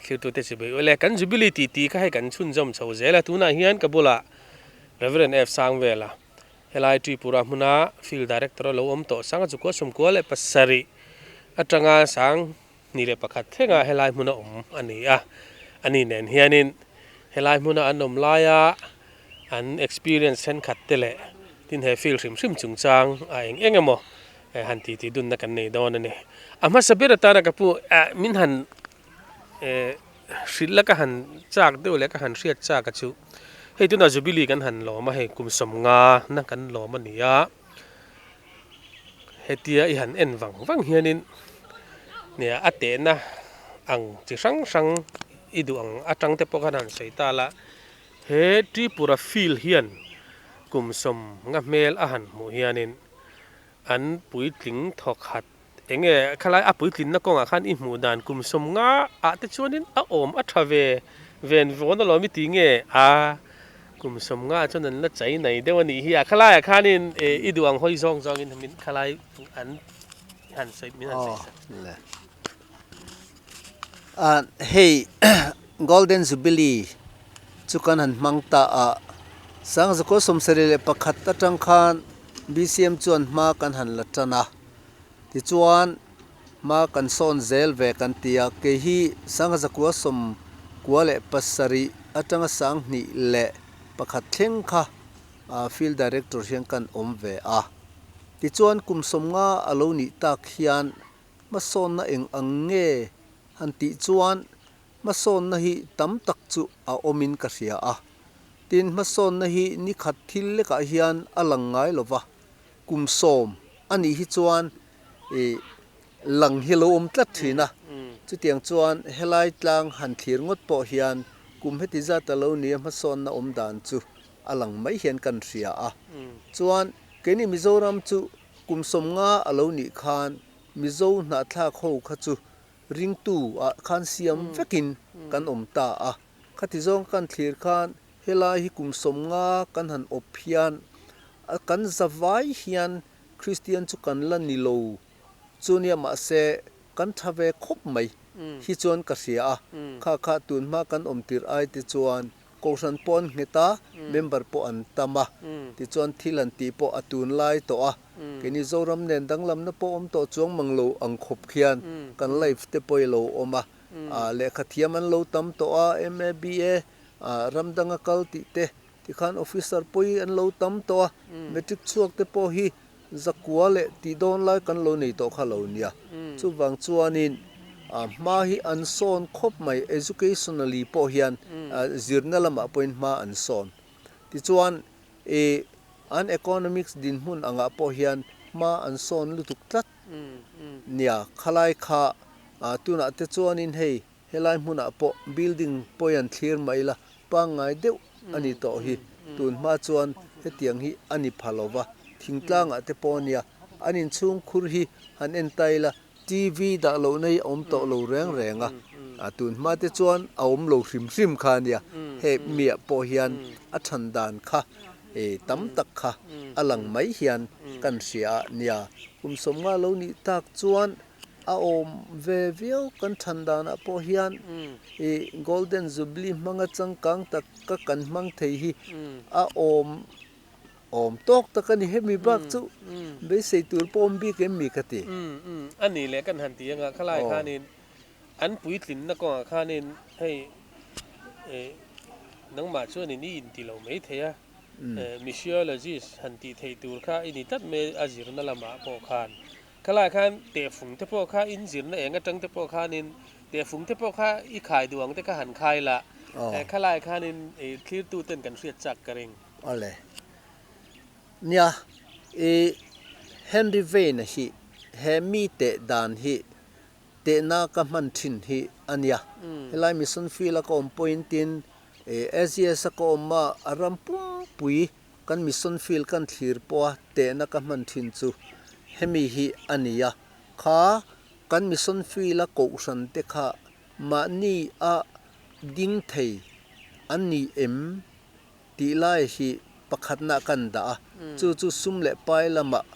Thiltute chibai ule kan Jubilee tih tih kha hei kan chhunzawm chho zel a, tunah hian ka bulah Rev. F Sangvela helai Tripura hmuna Field Director a lo awm tawh Sanga Chukua 97 atanga 2001 thlenga helai hmuna awm a ni a, ani nen hianin helai hmuna an awm laia an experience thenkhat te leh tin he field hrim hrim chungchang a eng eng emaw han ti tih dunna kan nei dawn a ni. A hmasa ber atana ka pu eh min han eh hrilh la ka han chak deuh leh ka han hriat chak a chu hei tunah Jubilee kan han lawm a hei kum sawmnga na kan lawm a ni a hetia i han en vang vang hianin nia a tehna ang chi hrang hrang i duh ang atang te pawh khan han sawi ta la. He Tripura field hian kum sawm nga hmel a han hmuh hianin an puitling thawk khat enge khalai a puitlinna kawngah khan i hmuh dan kum sawm nga ah te chuanin a awm a tha ve ven vawn alawm i ti nge a kum 50 ah chuan an la chai nai deuh a nih hi a khalaiah khanin i duh ang hawi zawng zawngin min khalai an han sawi min han sawi sak. Hei Golden Jubilee chu kan han hmang ta a, 1971 atang khan BCM chuan hma kan han la tan a, tichuan hma kan sawn zel ve kan ti a, kei hi 1997 atanga 2001 thleng kha Field Director hian kan awm ve a, tichuan kum 50 a lo nih tak hian Hmasawnna eng ang nge han tih chuan hmasawnna hi tam tak chu a awmin ka hria a. Tin, hmasawnna hi ni khat thil lekah hian a lang ngai lo va, kum 10 a nih hi chuan ih lang hi lo awm tlat thin a. Chutiang chuan helai tlang han thlir ngawt pawh hian kum heti zat a lo nia hmasawnna awm dan chu a lang mai hian kan hria a. Chuan keini Mizoram chu Kum 50 a lo nih khan Mizo hnahthlak ho kha chu ringtu ah khan siam vekin kan awm ta a. Khati zawng kan thlir khan helai hi kum 50 kan han awp hian a kan zavai hian Kristian chu kan la ni lo chu nia mahse kan tha ve khawp mai hi chuan ka hria a. Kha kha tunhma kan awm tirh ai te chuan Kohhran pawh an nghet a, member pawh an tam a, tichuan thil han tih pawh a tunlai tawh a, keini Zoram nen danglamna pawh awm tawh chuang mang lo ang khawp khian kan life te pawh i lo awm a, lehkha thiam an lo tam tawh a, MA, BA, ram danga kal tih te, tikhan officer pawh hi an lo tam tawh a, matric chhuak te pawh hi Zakua leh tih dawn lai kan lo nei tawh kha lo nia. Chuvang chuanin hma hi an sawn khawp mai, educationally pawh hian zirna lamah pawhin hma an sawn. Tichuan i an economics dinhmun angah pawh hian hma an sawn lutuk tlat nia. Khalai kha tunah te chuanin hei Helai hmunah pawh building pawi an thlir mai la, pangngai deuh a ni tawh hi. Tun hma chuan hetiang hi a ni pha lo va, thingtlangah te pawh a nia. An inchhung khur hi han en ta ila, TV dah lohna hi a awm tawh lo reng reng a. Tun hma te chuan a awm lo hrim hrim kha a nia. He miah pawh hian a than dan kha tam tak kha a lang mai hian kan hria a nia. Kum 50 lo nih tak chuan A awm ve viau kan than danah pawh hian i Golden Jubilee hmanga changkang tak ka kan hmang thei hi a awm awm tawk tak a ni. Hemi bak chu beisei tur pawh awm bik em mi ka ti. A nih leh kan han ti anga khalai khanin an puitlinna kawngah khanin hei nangmah chuanin i inti lo mai thei a, missiologist han tih theih tur kha i ni tlat mai a zirna lamah pawh khan. Khalaiah khan tehfung te pawh kha in zirna eng atang te pawh khanin tehfung te pawh kha i khai duh ang te kha han khai la, khalaiah khanin i thlirtu ten kan hriat chak ka ring. Awle. Nia, i Henry Vane-a hi he mi teh dan hi tehna ka hman thin hi a nia. Helai mission field-a ka awm pawhin tin SGS-a ka awm a, a ram pumpui Kan mission field kan thlir pawha tehna ka hman thin chu hemi hi a ni a, kha kan mission field a kohhran te kha mahni a ding thei an ni em tih lai hi pakhatna kan dah a, chu chu sum leh pai lamah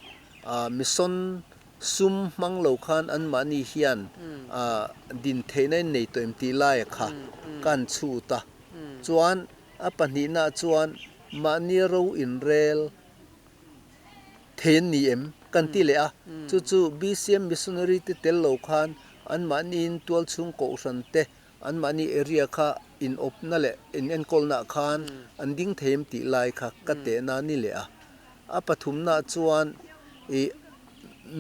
mission. Sum hmang lo khan anmahni hian din theihna in nei tawh em tih laia kha kan chhut a. Chuan a pahnihna chuan mahni ro inrel thei an ni em kan ti leh a. Chu chu BCM missionary te tel lo khan anmahniin tualchhung kohhran te anmahni area kha inawpna leh inenkawlna ah khan an ding thei em tih lai kha ka tehna a ni leh a. A pathumna chuan ih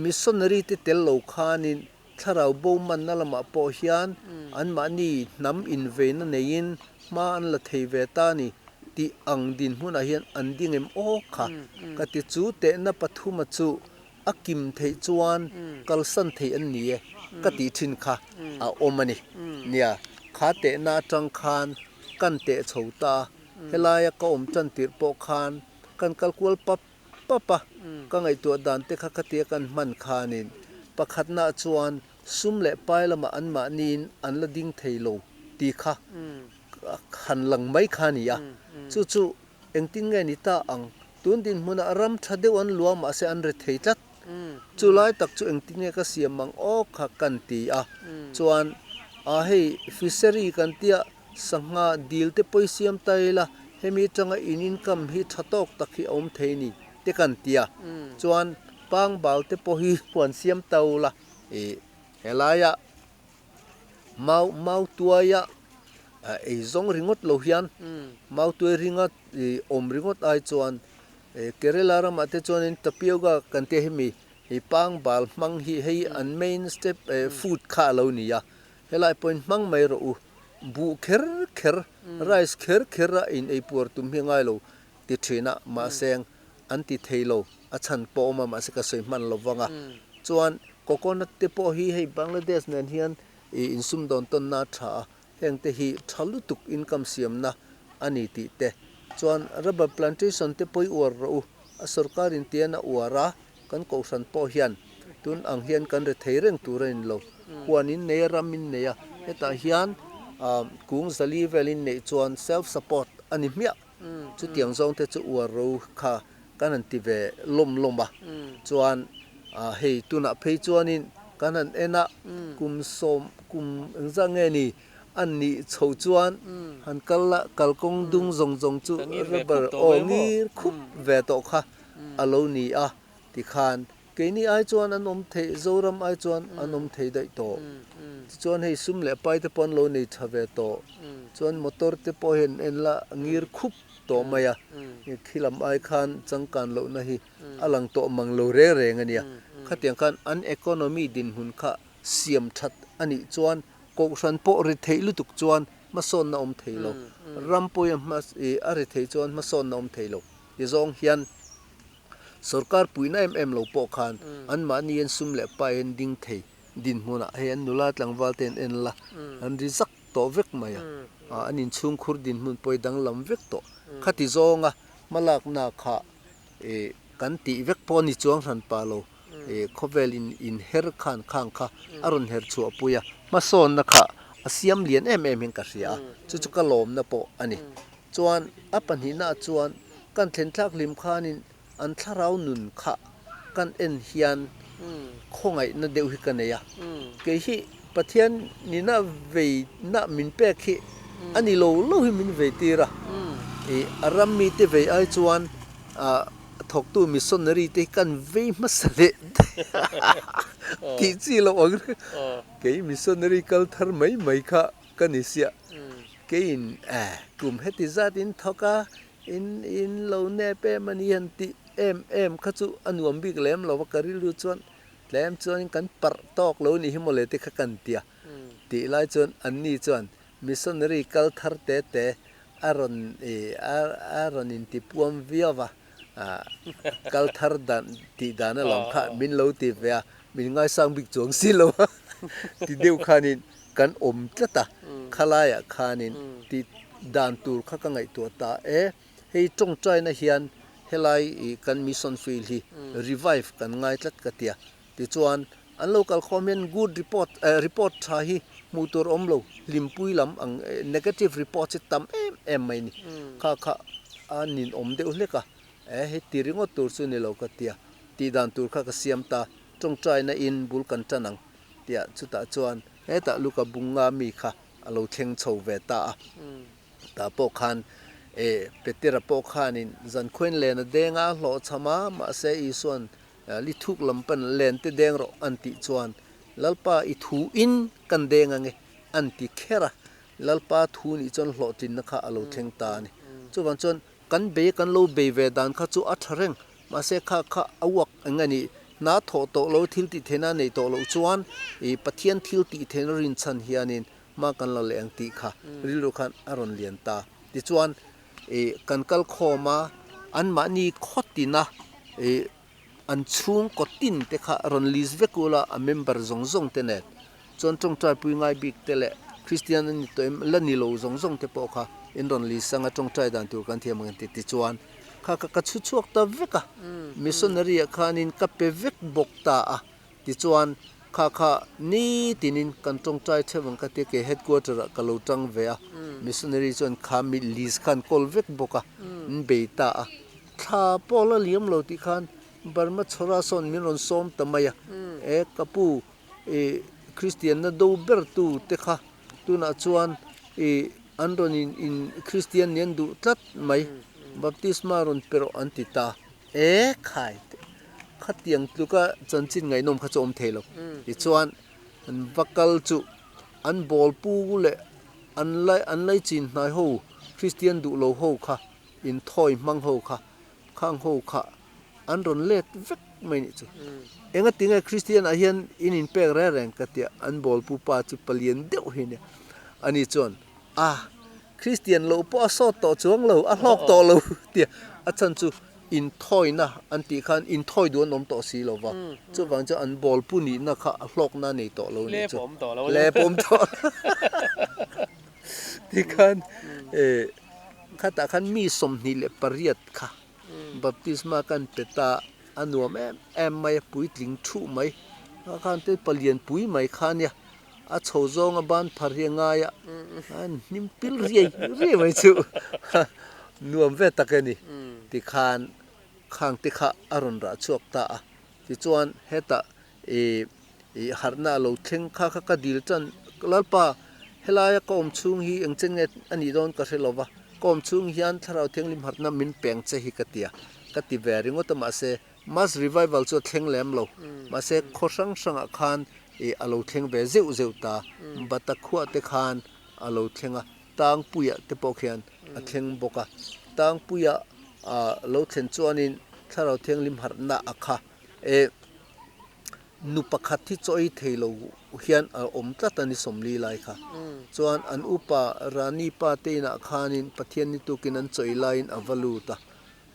missionary te tel lo khanin thlarau bo manna lamah pawh hian anmahni hnam inveina neiin hma an la thei ve ta a ni tih ang dinhmunah hian an ding em aw kha ka ti chu tehna pathuma chu a kim theih chuan kalsan theih an ni e ka tih thin kha a awm a ni. Nia, kha tehna atang khan kan teh chho ta a, helaia ka awm tan tirh pawh khan kan kal kual pap pap a, ka ngaihtuah dan te kha khatia kan hman khanin pakhatna chuan sum leh pai lamah anmahniin an la ding thei lo tih kha han lang mai kha a ni a, chu chu Engtin nge ni ta ang? Tun dinhmunah ram tha deuh an luah mahse an ri thei tlat. Chu lai tak chu engtin nge ka siam ang aw kha kan ti a. Chuan a hei fishery kan tia sangha dil te pawh i siam ta ila hemi atanga in income hi tha tawk tak hi a awm thei ni te kan ti a. Chuan pangbal te pawh hi huan siam ta ula ih helaia Mau mau tuaia ei zawng ringawt lo hian mau tuai ringa awm ringawt ai chuan Kerala ramah te chuanin tapioca kan tih hemi hi pangbal hmang hi hei an main step food kha a lo ni a, helai pawhin hmang mai rawh u, buh kher kher rice kher kher a in ei puar tum hi a ngai lo ti thin a, mahse an ti thei lo, a chhan pawh a awm a mahse ka sawi hman lo vang a, chuan coconut te pawh hi hei Bangladesh nen hian ih insumdawn tawnna a tha a, heng te hi tha lutuk income siamna a ni tih te, chuan rubber plantation te pawh i uar rawh u, a sorkar in tian a uar a, kan kohhran pawh hian tun ang hian kan ri thei reng tur a ni lo, huan in nei a ram in nei a, hetah hian ah kung zali vel in neih chuan self support a ni hmiah. Chutiang zawng te chu uar ro kha kan han ti ve lawm lawm a, chuan hei tunah phei chuanin kan han en a, kum sawm kum engzah nge ni an nih chho chuan han kal la kalkawng dung zawng zawng chu rubber aw ngir khup ve tawh kha a lo ni a tikhan Keini ai chuan an awm theih, Zoram ai chuan an awm thei daih tawh. Tichuan hei sum leh pai te pawh an lo nei tha ve tawh. Chuan motor te pawh hian en la ngir khup tawh mai a, khilam ai khan changkan lohna hi a lang tawh mang lo reng reng a nia. Khatiang khan an economy dinhmun kha siam that a nih chuan kohhran pawh ri theih lutuk chuan hmasawnna awm thei lo. Ram pawhin a ri theih chuan hmasawnna awm thei lo. Tizawng hian. Sorkar puihna em em lo pawh khan anmahni an sum leh pai an ding thei dinhmunah hei an nula tlangval te an en la, an ri zak tawh vek mai a, an inchhungkhur dinhmun pawh hi danglam vek tawh. Khati zawnga hmalakna kha kan tih vek pawh a ni chuang hran pa lo, khawvel in inher khan khang kha a rawn her chhuah pui a, hmasawnna kha a siam lian em em hian ka hria a, chu chu ka lawmna pawh a ni. Chuan a pahnihnaah chuan kan thlen thlak hlim khanin an thlarau nun kha kan en hian khawngaihna deuh hi ka nei a. Kei hi Pathian nina veina min pek hi a ni lo lo hi min vei tir a. Ih a ram mite vei ai chuan thawktu missionary te hi kan vei hmasa leh tih chi loh ang reng. Kei missionary kal thar mai mai kha ka ni siah. Keiin eh kum heti zat in thawk a, in in lo nep em a ni han tih em em kha chu a nuam bik lem lo va, ka rilru chuan tlem chuan kan parh tawk lo ni hi mawle te kha kan ti a. Tih lai chuan anni chuan missionary kal thar te te a rawn ih a rawn intipuam viau va, kal thar dan tih dan alawm kha min lo ti ve a, min ngaisang bik chuang si lo a ti deuh khanin kan awm tlat a, khalaiah khanin tih dan tur kha ka ngaihtuah ta e, hei tawngtaina hian helai ih kan mission field hi revive kan ngai tlat ka tia, tichuan an lo kalkhawm hian good report eh report tha hi hmuh tur awm lo, hlimpui lam ang negative report hi tam em em mai ni, kha kha a ninawm deuh hlek a, eh hei ti ringawt tur chu ni lo ka tia, tih dan tur kha ka siam ta. Tawngtaina in bul kan tan ang tia chutah chuan hetah Luka bunga mi kha a lo thleng chho ve ta a. Tah pawh khan e Petera pawh khanin zankhuain len a deng a, hlawhchham a, mahse Isua'n li thuk lam pan len te deng rawh an tih chuan Lalpa i thu in kan deng ange an ti kher a, Lalpa thu nih chuan hlawhtlinna kha a lo thleng ta a ni. Chuvang chuan kan bei kan lo bei ve dan kha chu a tha reng, mahse kha kha a uak eng a nih, hna thawh tawh lo thil tih theihna a neih tawh loh chuan i Pathian thil tih theihna rinchhan hianin hma kan la leh ang tih kha rilru khan a rawn lian ta. Tichuan i kan kal khawm a, anmahni khawtina i an chhungkaw tin te kha rawn list vek ula a member zawng zawng te nen chuan tawngtaipui ngai bik te leh Kristian an ni tawh em la ni lo zawng zawng te pawh kha in rawn list anga tawngtai dan tur kan thiam ang an ti tichuan kha kha ka chhu chhuak ta vek a missionary ah khanin ka pe vek bawk ta a tichuan kha kha nitinin kan tawngtai theuh ang ka tia kei headquarter ah ka lo tang ve a missionary chuan kha mi list khan kawl vek bawk a an bei ta a. Thla pawh la liam lo tih khan Burma chhawra sawn min rawn sawm ta mai a, e ka pu i Kristianna do ber tu te kha tunah chuan i an rawn in in Kristian nih an duh tlat mai, baptisma rawn pe rawh an ti ta. E khai teh khatiang tluka chanchin ngaihnawm kha chu awm thei lo. Tichuan an va kal chu an bawl pu leh an lai an laichin hnai ho Kristian duh lo ho kha inthawi hmang ho kha, khang ho kha an rawn let vek mai nih chu. Enga tinge Kristian ah hian in inpek reng reng ka tia an bawlpu pa chu palian deuh hi nia. Ani chuan, A, Kristian loh pawh a sawt tawh chuang lo, a hlawk tawh lo tia a chhan chu inthawina an tih khan inthawi duh an awm tawh si lo va. Chuvang chuan an bawlpu nihna kha a hlawkna a nei tawh lo nih chu. Hle pawh awm tawh lo. Tikhan eh. Khatah khan mi 28 kha baptisma kan pe ta a nuam em em mai a, puitling thuh mai. A khan te palian pui mai kha nia, a chho zawnga ban phar hi a ngai a, an hnim pil riai riai mai chu nuam ve tak a ni. Tikhan khang te kha a rawn rah chhuak ta a, tichuan hetah ih Ih harhna a lo thleng kha kha ka dil tan Lalpa helaia ka awm chhung hi eng chen nge a nih dawn ka hre lo va, ka awm chhung hian Thlarau Thianghlim harhna min peng che hi ka ti a, ka ti ve ringawt a mahse Mass Revival chu a thleng lem lo, mahse khaw hrang hrangah khan ih a lo thleng ve zeuh zeuh ta, Bata khuah te khan a lo thleng a, Tangpuia te pawh khian a thleng bawk a, Tangpuia a lo thlen chuanin Thlarau Thianghlim harhna a kha eh. Nu pakhat hi chaw ei thei lo hian a awm tlat a ni 40 lai kha. Chuan an upa Rani pa te inah khanin Pathian ni tukin an chaw ei laiin a va lut a.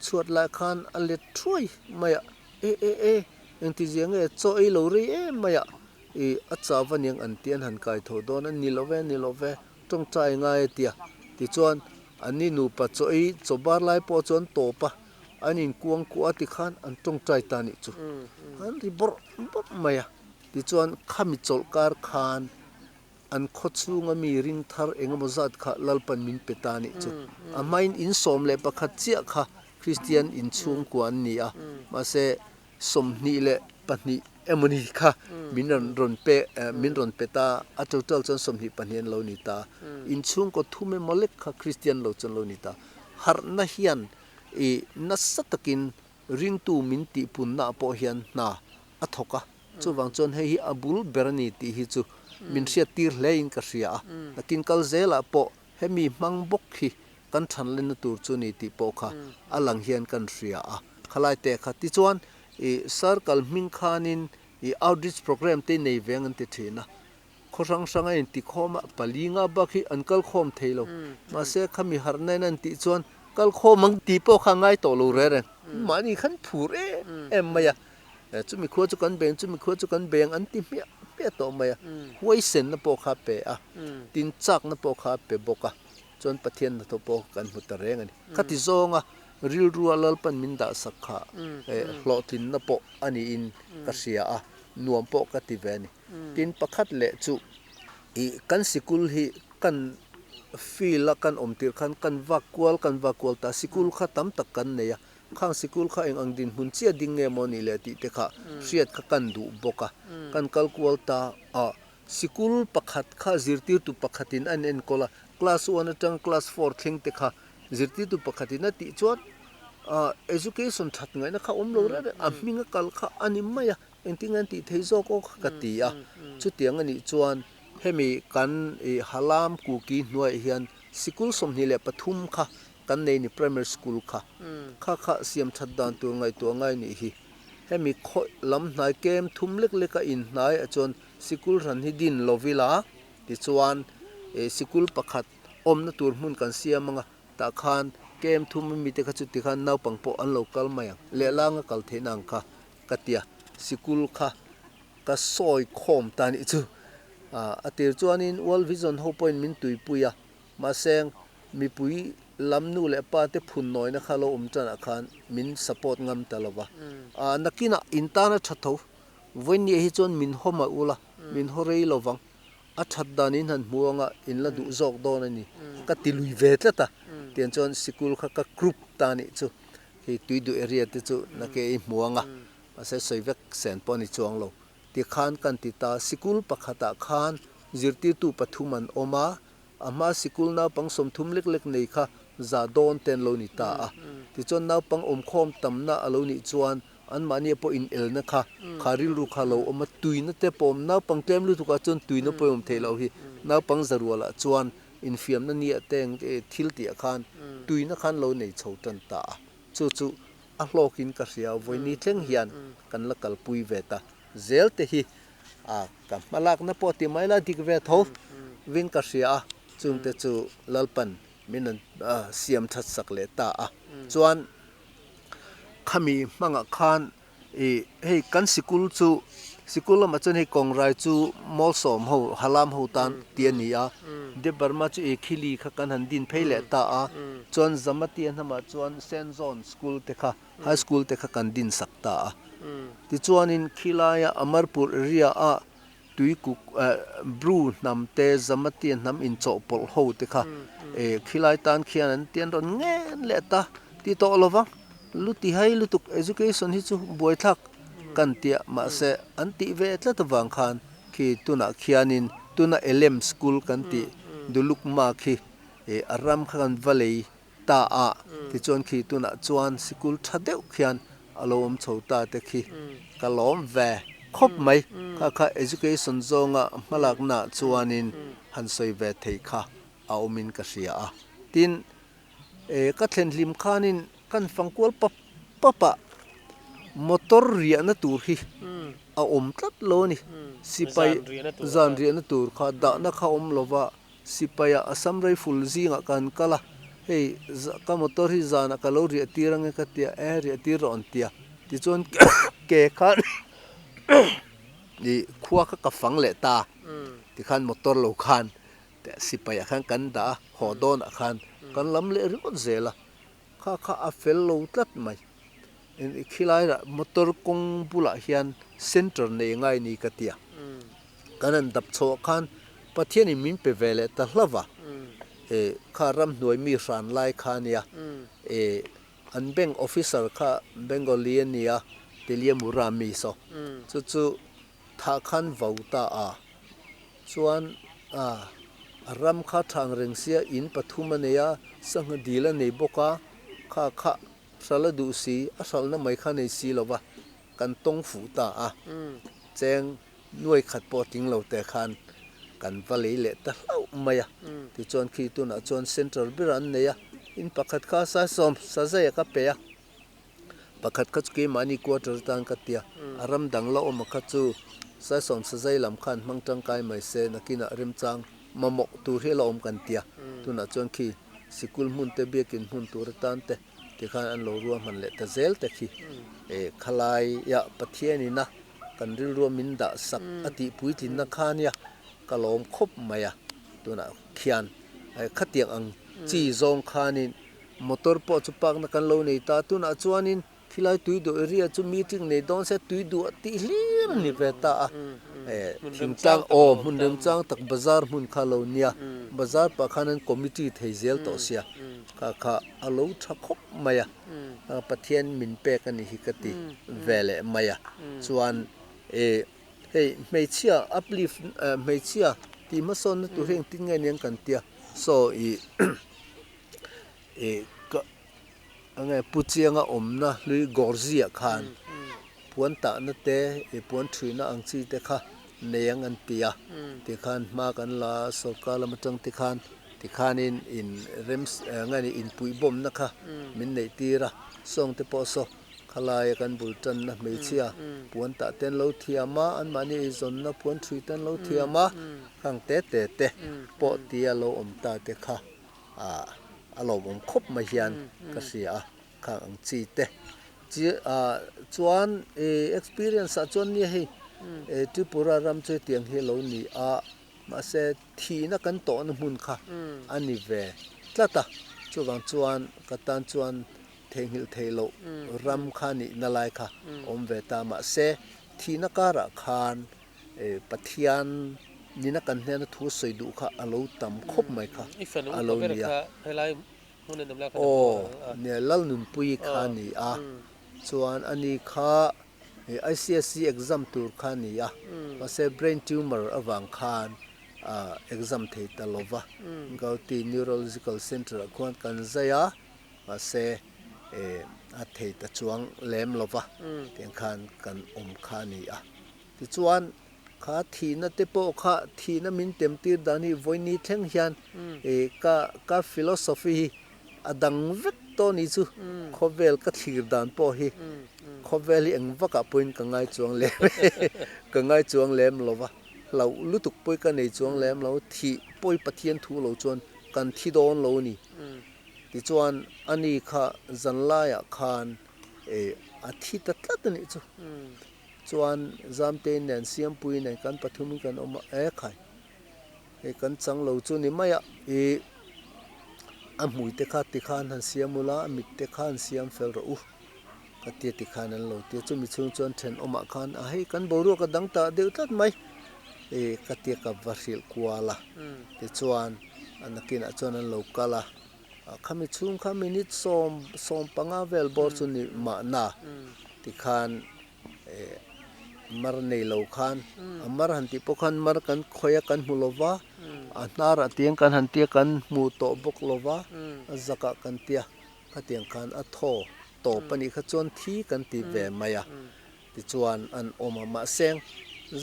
Chhuat lai khan a let thuai mai a, E e e, engtizia nge chaw ei lo rei em mai a, i a chau va niang an ti an han kai tho dawn a, ni lo ve, ni lo ve, tawngtai ngai a tia. Tichuan an ni nupa chaw ei chaw bar lai pawh chuan tawp a. An inkuang kuah a tikhan an tawngtai ta nih chu an ri bawrh bawrh mai a. Tichuan khami chawlh kar khan an khaw chhunga mi ring thar eng emaw zat kha Lalpan min pe ta nih chu. A hmain in 11 chiah kha Kristian inchhungkua an ni a, mahse 22 emawni kha min rawn rawn pe min rawn pe ta a, total chuan 22 an lo ni ta. Inchhungkaw thum emaw lek kha Kristian lo chuan lo ni ta. Harhna hian I nasa takin ringtu min tihpunnaah pawh hian hna a thawk a, chuvang chuan hei hi a bul ber a ni tih hi chu min hriattir hlein ka hria a, nakin kal zelah pawh hemi hmang bawk hi kan thanlenna tur chu ni tih pawh kha a lang hian kan hria a, khalai te kha tichuan i circle hming khanin i outreach programme te nei veng an ti thin a, Khaw hrang hrang a inti khawm a, pali nga bak hi an kal khawm thei lo. Mahse, khami harhna in an tih chuan kal khawm ang tih pawh kha a ngai tawh lo reng reng. Mahni khan phur em em mai a, chumi khua chu kan beng, chumi khua chu kan beng an ti hmiah hmiah tawh mai a. Huaisenna pawh kha a pe a, tin chakna pawh kha a pe bawk a, chuan Pathian hnathawh pawh kan hmu ta reng a ni. Khati zawnga rilrua Lalpan min dahsak kha hlawhtlinna pawh a niin ka hria a, nuam pawh ka ti ve a ni. Tin pakhat leh chu ih kan sikul hi kan field a kan awm tirh khan kan vak kual kan vak kual ta sikul kha tam tak kan nei a. Khang sikul kha eng ang dinhmun chiah ding nge maw nih le tih te kha hriat kha kan duh bawk a. Kan kal kual ta a, sikul pakhat kha zirtirtu pakhatin a inenkawl a, class one atanga class four thleng te kha zirtirtu pakhatin a tih chuan education that ngaihna kha awm lo reng reng, a hminga kal kha a ni mai a, engtin nge an tih theih zawk aw kha ka ti a. Chutiang a nih chuan hemi kan Halam Kuki hnuaiah hian sikul 23 kha kan nei ni primary school kha kha kha siam that dan tur ngaihtuah ngai nih hi. Hemi khaw lam hnai kem thum lek lek a in hnai ah chuan sikul hran hi din lo ila tichuan ih sikul pakhat awmna tur hmun kan siam anga tah khan kem thum ami te kha chu tikhan naupang pawh an lo kal mai ang lehlanga kal theihna ang kha ka tia sikul kha ka sawi khawm ta nih chu. A tir chuanin World Vision ho pawhin min tuipui a. Mahse, mipui lam nu leh pa te phun nawina kha lo awm tanah khan min support ngam ta lo va. Nakinah in tana tha tho, vawinia hi chuan min haw mah ula, min haw rei lo vang, a that dan in han hmu anga in la duh zawk dawn a ni, ka ti lui ve tlat a. Tiang chuan sikul kha ka group ta nih chu, hei tuiduh area te chu nake i hmu anga, mahse sawi vek sen pawh a ni chuang lo. Tikhan kan ti ta, sikul pakhatah khan zirtirtu pathum an awm a, A hma sikul naupang 30 lek lek nei kha za dawn te an lo ni ta a. Tichuan naupang awmkhawm tamna a lo nih chuan anmahnia pawh inelna kha kha rilru kha a lo awm a, tuina te pawh awm. Naupang tlem lutukah chuan tuina pawh awm theih loh hi. Naupang zarualah chuan infiamna nia te eng thil tihah khan tuina khan lo nei chho tan ta a. Chu chu a hlawkin ka hria, vawiini thleng hian kan la kalpui ve ta zel te hi. A, ka hmalakna pawh ti mai la dik ve tho vin ka hria a, chungte chu Lalpan min an siam that sak leh ta a. Chuan khami hmangah khan ih hei kan sikul chu sikul lamah chuan hei kawngrai chu Mawlsawm ho Halam ho tan tih a ni a, Debbarma chu ih Khili kha kan han din phei leh ta a, chuan Zamatia hnamah chuan Saint John School te kha High School te kha kan din sak ta a. Tichuanin khilaia Amarpur area a tuikuk Bru hnam te Zamatia hnam inchawhpawlh ho te kha khilai tan khian an tian rawn ngen leh ta ti tawh lo vang. Lu ti hai lutuk education hi chu buaithlak kan tia mahse an tih ve tlat avang khan khi tunah khianin tuna Elem School kan tih Dulukma khi a ram kha kan va lei ta a, tichuan khi tunah chuan sikul tha deuh khian a lo awm chho ta te khi ka lawm ve khawp mai. Kha kha education zawnga hmalakna chuanin han sawi ve thei kha a awmin ka hria a. Tin, ka thlen hlim khanin kan fangkual pap pap a, motor riahna tur hi a awm tlat lo a ni. Sipai zan riahna tur kha dahna kha awm lova. Sipaia Assam Rifle zingah kan kal a, hei ka motor hi zanah ka lo riah tir ange ka tia, e riah tir rawh an tia. Tichuan ke khan ih khua kha ka fang leh ta, tikhan motor lo khan sipaiah khan kan dah a, haw dawnah khan kan lam leh ringawt zel a, kha kha a fel lo tlat mai. Khilaiah motor kawng bulah hian center nei ngai ni ka tia. Kan han dap chhoh ah khan Pathianin min pe ve leh ta hlauh a, e kha ramhnuai mi hran lai kha a nia, e an bank officer kha Bengali a nia, Teliamura mi saw, chu chu thah khan vau ta a, chuan a a ram kha thang reng sia in pathum a nei a, sangha dil a nei bawk a, kha kha hralh a duh si, a hralhna mai kha nei si lo va. Kan tawng fuh ta a, cheng nuai khat pawh tling lo te khan kan va lei leh ta hlauh mai a. Tichuan khi tunah chuan centre ber an nei a, in pakhat kha Saisawm Sazaia ka pe a, pakhat kha chu keimahni quarter atan ka ti a, a ram dang la awm a kha chu Saisawm Sazai lam khan hmang tangkai mai se nakinah remchang mamawh tur hi a la awm kan ti a, tunah chuan khi sikul hmun te biakin hmun tur atan te Tikhan an lo ruahman leh ta zel te khi e khalaia Pathianina kan rilrua min dah sak a tih puitlinna kha nia ka lawm khawp mai a, tunah khian khatiang ang chi zawng khanin motor pawh chu park na kan lo nei ta, tunah chuanin. Khilai tui duah area chu meeting nei dawn se tui duah tih hlir a ni ve ta a. Thingtlang aw hmun remchang tak bazar hmun kha lo nia, bazar pah khan an committee thei zel tawh sia, kha kha a lo tha khawp mai a, Pathian min pek a nih hi ka ti ve leh mai a. Chuan hei hmeichhia uplift hmeichhia tih hmasawnna tur hi engtin nge niang kan tia, saw ih ka. Enge Pu Chianga awmna hlui Gorzi-ah khan puan tahna te ih puan thuihna ang chi te kha nei ang an ti a, tikhan hma kan la a, sorkar lam atang te khan tikhanin in rem enge ni inpuihbawmna kha min neih tir a, sawng te pawh saw khalaia kan bul tanna hmeichhia puan tah te an lo thiam a, anmahni eizawnna puan thuih te an lo thiam a, khang te te te pawh tia lo awm ta te kha. ah a lawmawm khawp mai hian ka hria a khang ang chi te chi ah chuan ih experience ah chuan nia hei eh Tripura ram chu hetiang hi a lo ni a mahse thihna kan tawhna hmun kha a ni ve tlat a chuvang chuan ka tan chuan theihnghilh theih loh ram kha nihna lai kha awm ve ta mahse thihna karah khan Pathian nina kan hnena thu sawi duh kha a lo tam khawp mai kha a lo ni a. Aw, nia Lalnunpuii kha a ni a, chuan ani kha ICSE exam tur kha a ni a, mahse brain tumor avang khan exam thei ta lo va, Gauti Neurological Centre ah khuan kan zai a, mahse a thei ta chuang lem lo va, tiang khan kan awm kha a ni a. Tichuan, kha thihna te pawh kha thihna min tem tir dan hi vawiini thleng hian ka ka philosophy hi a dang vek tawh ni chu khawvel ka thlir dan pawh hi khawvel hi eng vakah pawhin ka ngai chuang lem ka ngai chuang lem lo va, hlauh lutuk pawh ka nei chuang lem lo, thih pawh Pathian thu lo chuan kan thi dawn lo a ni. Tichuan, ani kha zanlaiah khan a thi ta tlat a nih chu. Chuan Zamtei nen Siampui nen kan pathumin kan awm a, e khai, hei kan chang lo chu ni mai a, ih a hmui te kha tikhan han siam ula, a mit te kha han siam fel rawh u ka tia tikhan an lo tia, chumi chhung chuan thenawmah khan a hei kan boruak a dang ta deuh tlat mai, ih ka tia ka va hrilh kual a, tichuan a nakinah chuan an lo kal a, khami chhung kha minute 15 vel bawr chu ni mahna tikhan eh mar nei lo khan a mar han tih pawh khan mar kan khawih a kan hmu lo va a hnar ah tiang kan han tia kan hmu tawh bawk lo va a zak ah kan tia khatiang khan a thaw tawp a nih kha chuan thi kan ti ve mai a tichuan an awm a mahse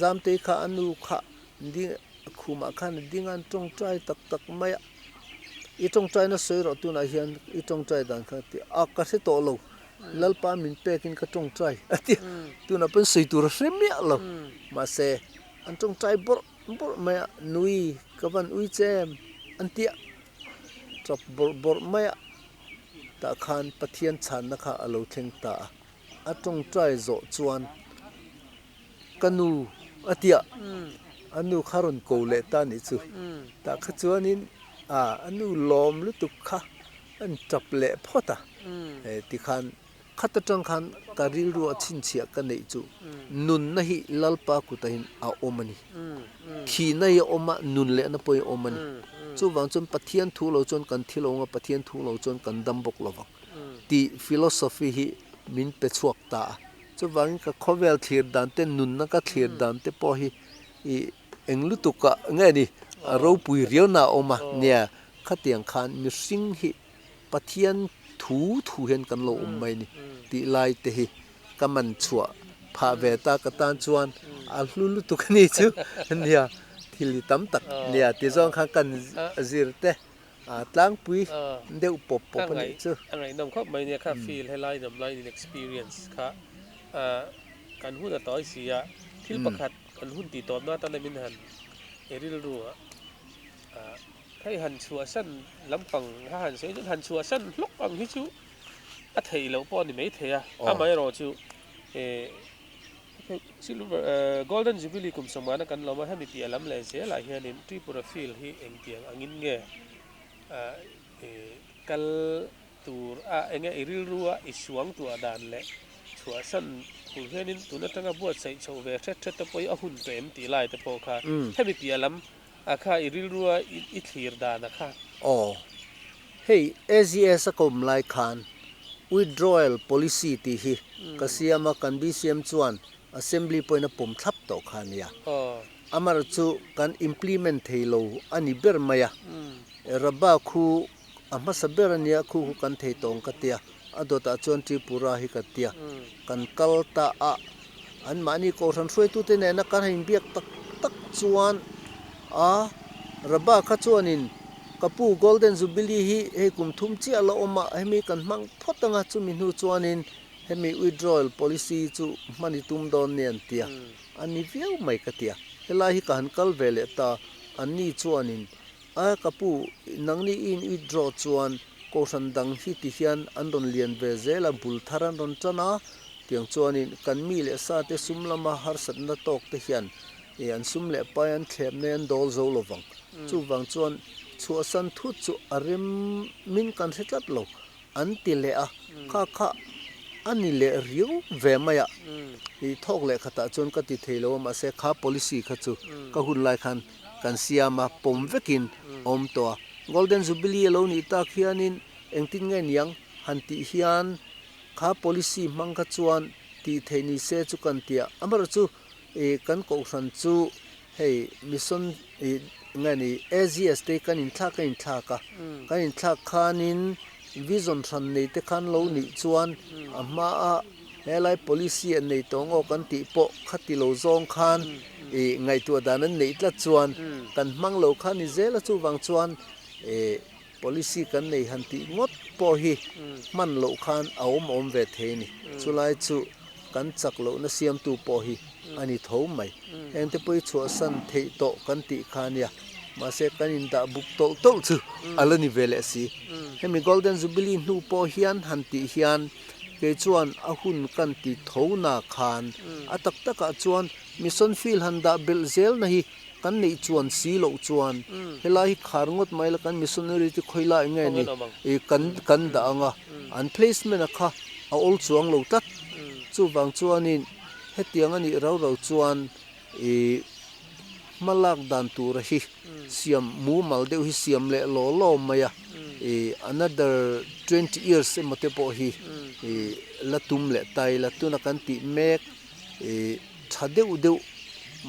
Zamtei kha a nu kha ding khumah khan a ding a an tawngtai tak tak mai a i tawngtaina sawi rawh tunah hian i tawngtai dan kha ti a ka hre tawh lo. Lalpa min pekin ka tawngtai a ti a, tunah pawn sawi tur a hre miah lo. Mahse, an tawngtai bawrh bawrh mai a, Nui, ka van ui che em? an ti a, tap bawrh bawrh mai a, tah khan Pathian chhanna kha a lo thleng ta a, a tawngtai zawh chuan ka nu a ti a, a nu kha rawn ko leh ta a nih chu. Tah kha chuanin a nu lawm lutuk kha an tap leh phawt a, tikhan khat atang khan ka rilru a chhinchhiah ka neih chu nunna hi Lalpa kutahin a awm a ni, thihna hi a awm a, nun lehna pawh hi a awm a ni. Chuvang chuan Pathian thu lo chuan kan thi lo ang a, Pathian thu lo chuan kan dam bawk lo vang tih philosophy hi min pe chhuak ta a. Chuvangin ka khawvel thlir dan te, nunna ka thlir dan te pawh hi ih eng lutuk ah nge ni ropui riauna a awm a nia. Khatiang khan mihring hi Pathian thu thu hian kan lo awm mai ni tih lai te hi ka man chhuah phah ve ta ka tan chuan a hlu lutuk a ni chu nia thil hi tam tak nia ti zawng khan kan zir te tlangpui deuh pawp pawp a nih chu. A ngaihnawm khawp mai nia kha feel helai dam lai in experience kha kan hun a tawi si a thil pakhat kan hun tih tawpna atan a min han rilru a. Hei han chhuahsan lampang kha han sawi chuan han chhuahsan hlawk ang hi chu a theih loh pawh a ni maithei a, amaherawhchu silver golden jubilee kum sawmngana kan lawm a, hemi piah lam leh zelah hianin Tripura field hi engtiang angin nge kal. tur a enge i rilru a i suangtuah dan leh chhuahsan tur hianin tun atanga buatsaih chhoh ve hret hret te pawh hi a hun tawh em tih lai te pawh kha hemi piah lam a kha i rilru a i thlir dan a kha. Aw, hei AGS a ka awm lai khan withdrawal policy tih hi ka siam a, kan BCM chuan Assembly pawhin a pawm thlap tawh kha a nia. Amaherawhchu kan implement thei lo a ni ber mai a, Rabba khu A hmasa ber a nia, khu khu kan thei tawng ka tia, a dawtah chuan Tripura hi ka tia, kan kal ta a, anmahni Kohhran hruaitute nena kan han inbiak tak tak chuan a Rabba kha chuanin ka pu Golden Jubilee hi hei kum thum chiah la awm a, hemi kan hmang phawt anga chumi hnu chuanin hemi withdrawal policy chu hman i tum dawn nia an tia, a ni viau mai ka tia, helai hi ka han kal ve leh ta, anni chuanin A ka pu, nangni i in withdraw chuan Kohhran dang hi ti hian an rawn lian ve zel a, bul thar an rawn tan a, tiang chuanin kan mi leh sa te sum lama harsatna tawk te hian i an sum leh pai an thlep nei an dawl zo lo vang. Chuvang chuan chhuahsan thut chu a rem min kan hre tlat lo. An ti leh a, kha kha a ni leh riau ve mai a, i thawk leh khatah chuan ka ti thei lo a, mahse kha policy kha chu ka hun lai khan kan siam a, pawm vekin a awm tawh a. Golden Jubilee a lo nih tak hianin engtin nge niang han tih hian kha policy hmang kha chuan tih theih ni se chu kan ti a, amaherawhchu i kan kohhran chu hei mission i nge ni AGS te kan inthlak a inthlak a, kan inthlak khanin vision hran nei te khan lo nih chuan a hmaa helai policy an nei tawh ang aw kan tih pawh khati lo zawng khan i ngaihtuah dan an neih tlat chuan kan hmang lo kha ni zel a, chuvang chuan i policy kan nei han tih ngawt pawh hi hman loh khan a awm awm ve thei a ni, chulai chu. Kan chak lohna siamtu pawh hi a ni tho mai. Hengte pawh hi chhuahsan theih tawh kan tih kha a nia. Mahse kan indah buk tawlh tawlh chu a la ni ve leh si. Hemi Golden Jubilee hnu pawh hian han tih hian kei chuan a hun kan ti tho na khan a tak takah chuan mission field han dah belh zelna hi kan neih chuan si loh chuan helai hi khar ngawt mai la kan missionary te khawi lai nge ni i kan kan dah ang a an placement a kha a awl chuang lo tlat chuvang chuanin hetiang a nih rau rau chuan i hma lak dan tura hi siam mumal deuh hi siam leh law law mai a i another 20 years emaw te pawh hi i la tum leh ta ila tuna kan tih mek i Tha deuh deuh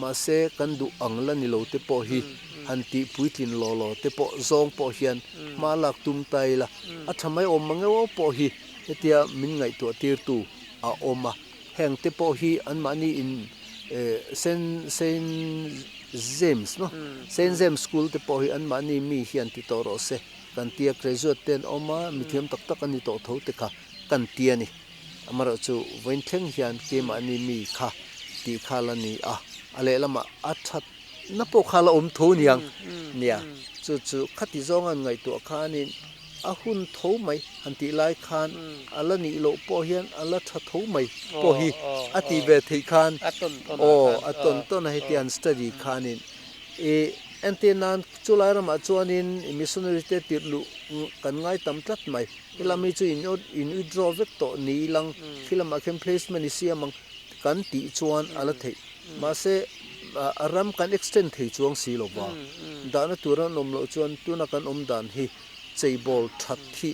mahse kan duh ang la ni lo te pawh hi han tih puitlin law law te pawh zawng pawh hian hma lak tum ta ila a tha mai awm mang eo pawh hi hetia min ngaihtuah tirtu a awm a, heng te pawh hi anmahni in Saint Saint James maw Saint James School te pawh hi anmahni mi hian ti tawh rawh se kan tia graduate te an awm a mithiam tak tak an ni tawh tho te kha kan ti a ni. Amaherawh chu vawiin thleng hian keimahni mi kha tih kha la ni a, a lehlamah a thatna pawh kha la awm tho niang nia. Chu chu khati zawnga an ngaihtuah khanin a hun tho mai han tih lai khan a la nih loh pawh hian a la tha tho mai pawh hi a tih ve theih khan aw a tawn tawn a heti an study khanin i entir nan chulai ramah chuanin missionary te tirh luh kan ngai tam tlat mai. Helam hi chu in in withdraw vek tawh ni ilang khi lamah khian placement i siam ang kan tih chuan a la theih. Mahse a ram kan extend thei chuang si lo va, dahna tur an awm loh chuan tuna kan awm dan hi cheibawl that hi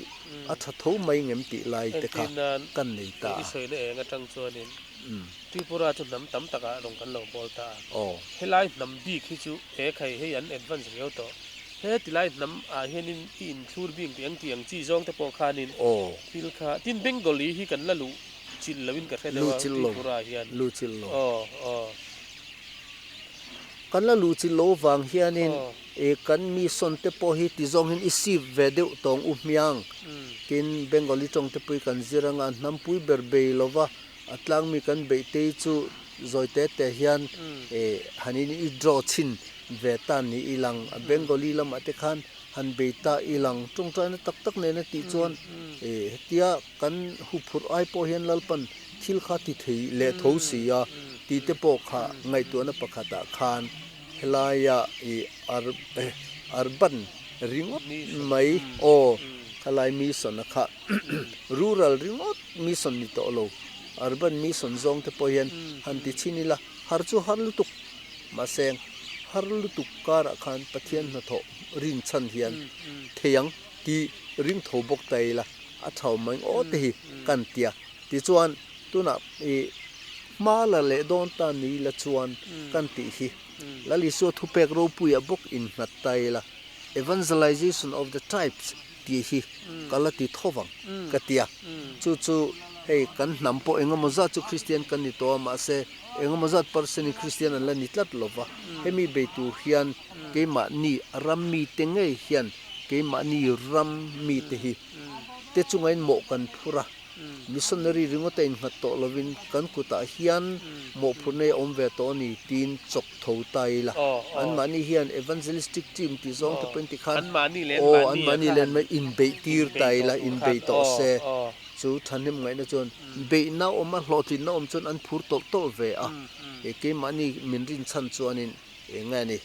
a tha tho mai ngem tih lai te kha kan nei ta a. I sawina eng atang chuanin Tripura chu hnam tam takah rawn kan lo bawl ta a. Helai hnam bik hi chu he khai hei an advance riau tawh. He tilai hnam ah hianin i inthlur bing tih ang tih ang chi zawng te pawh khanin thil kha tin Bengali hi kan la luh chilh loin ka hre deuh a Tripura ah hian. Luh chilh lo. Aw aw. Kan la luh chilh lo vang hianin kan mi sawn te pawh hi ti zawng hian i sip ve deuh tawng u hmiang. Tin Bengali tawng te pawh hi kan zir anga hnampui ber bei lova a tlangmi kan beih te hi chu zawi te te hian han in i draw chhin ve ta ni i lang a Bengali lamah te khan han bei ta i lang tawngtaina tak tak nena tih chuan hetia kan huphurh ai pawh hian Lalpan thil kha ti thei leh tho si a tih te pawh kha ngaihtuahna pakhatah khan helaia i urban ringawt mai aw. Khalai mission a kha rural ringawt mission ni tawh lo, urban mission zawng te pawh hian han ti chhin ila har chu har lutuk. Mahse har lutuk karah khan Pathian hnathawh rin chhan hian thei ang tih ring tho bawk ta ila a tha awm mai aw te hi kan tia. Tichuan tunah i hma la leh dawn ta ni ila chuan kan tih hi Lal Isua thupek ropuiah bawk innghat ta ila Evangelization of the Tribes tih hi ka la ti tho vang ka ti a. Chu chu hei kan hnam pawh engemaw zat chu Kristian kan ni tawh a, mahse engemaw zat percent in Kristian an la ni tlat lo va. Hemi bei tur hian keimahni ram mite ngei hian keimahni ram mite hi te chungain mawh kan phur a. Missionary ringawt a innghat tawh lovin kan kutah hian mawhphurhna hi a awm ve tawh a ni tiin chawk tho ta ila. Anmahni hian evangelistic team tih zawng te pawhin tikhan aw anmahni leh anmahni inbeih tir ta ila, inbeih tawh se. Chu thahnem ngaihna chuan beihna awm a, hlawhtlinna awm chuan an phur tawlh tawlh ve a. Keimahni min rinchhan chuanin eng nge ni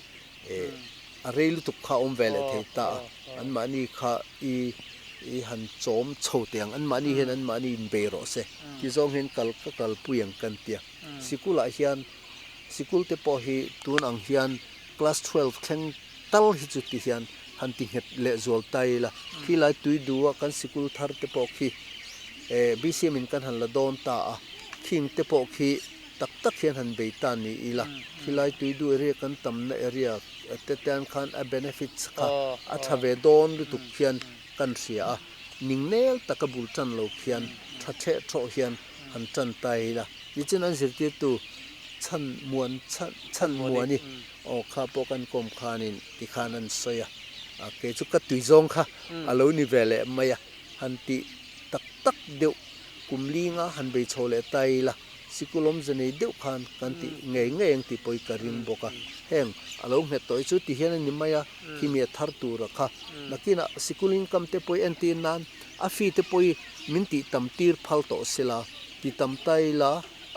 a rei lutuk kha a awm ve leh thei ta a, anmahni kha i i han chawm chho teh ang, anmahni hian anmahni inbei rawh se ti zawng hian kal ka kalpui ang kan tia. Sikulah hian sikul te pawh hi tun ang hian class 12 thleng tal hi chu ti hian han ti nghet leh zual ta ila, khi lai tui duh a kan sikul thar te pawh khi BCM in kan han la dawn ta a, khing te pawh khi tak tak hian han bei ta ni ila, khilai tuidu area kan tamna area te tan khan a benefits kha a tha ve dawn lutuk khian kan hria a, ning nel taka bul tan lo khian tha theh thawh hian han tan ta ila. Nichin an zirtirtu chhan muan chhan chhan muani aw kha pawh kan kawm khanin tikhan an sawi a, kei chu ka tui zawng kha a lo ni ve leh mai a, han tih tak tak deuh kum linga han bei chho leh ta ila. Sikul awmze nei deuh khan kan tih ngei ngei ang tih pawh hi ka ring bawk a. Heng a lo nghet tawh hi chu ti hian a ni mai a, khimi a thar tura kha. Nakinah sikul income te pawh hi entir nan a fee te pawh hi min tih tam tir phal tawh sela, ti tam ta ila